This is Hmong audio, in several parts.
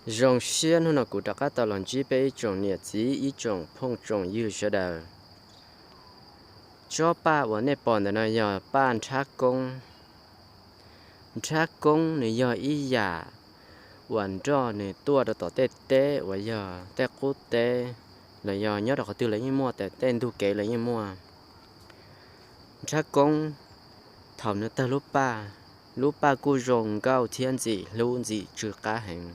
Zoo siab hnub no kuv rov qab tau los ntsib peb ib tsoom niam txiv ib tsoom phooj tsoom ywg sawv daws. Tsob paj uas nej pom ntawm no yog paj nrhab koob. Nrhab koob nws yog ib yam uas nroj nws tuaj rau tom tej teb uas yog tej qub teb los yog nyob rau qhov twg los yeej muaj, tej ntug kev los yeej muaj. Nrhab koob, thaum nws tawg lub paj, lub paj kuj zoo nkauj thiab ntxim hlub ntxim tsw qab heev.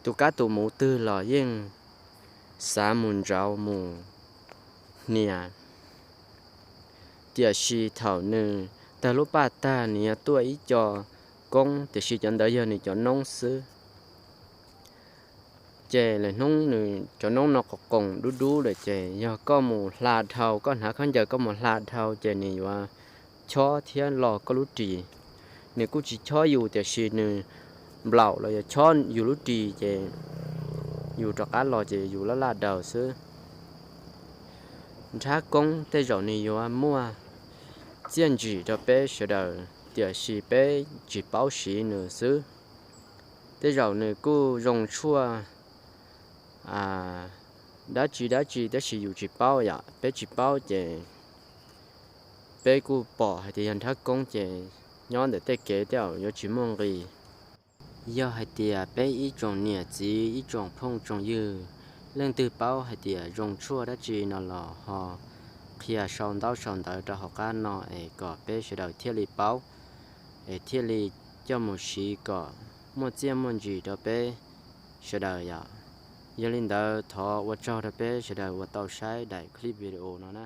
Tus kab tus muv twg los yeej xav mus ntsauv mus hnia. Tiam sis thaum nws tawg lub paj tag nws yuav tuaj ib co koob, tiam sis cov ntawd yog nws cov noob xwb. Ces lawm hnub nws cov noob no qoos qoos dub dub lawm ces yog koj mus hla dhau, koj hnav khaub ncaws koj mus hla dhau ces nws yuav chob thiab lo koj lub ris. Nws kuj tsis chob yus tiam sis nws nplaum los yog chob yus lub ris ces yus rov qab los ces yus laj laj daws xwb. Nrhab koob tej zaum nws yuav muaj txiaj ntsim rau peb sawv daws tiam sis peb tsis paub siv nws xwb. Tej zaum nws kuj zoo tshuaj dab tsi dab tsi tab sis yus tsis paub yom, peb tsis paub ces peb kuj pom hais tias yog nrhab koob ces nyob ntawm tej kev tej zaum yuav tsis muaj nqis. Yog hais tias peb ib tsoom niam txiv ib tsoom phooj tsoom ywg leej twg paub hais tias zoo tshuaj dab tsi no los ho qhia sau ntaub sau ntawv rau hauv qab no es kom peb sawv daws thiaj li paub es thiaj li coj mus siv kom muaj txiaj muaj ntsim rau peb sawv daws yom. Yog li ntawd thov ua tsaug rau peb sawv daws uas tau saib daim clip video no na.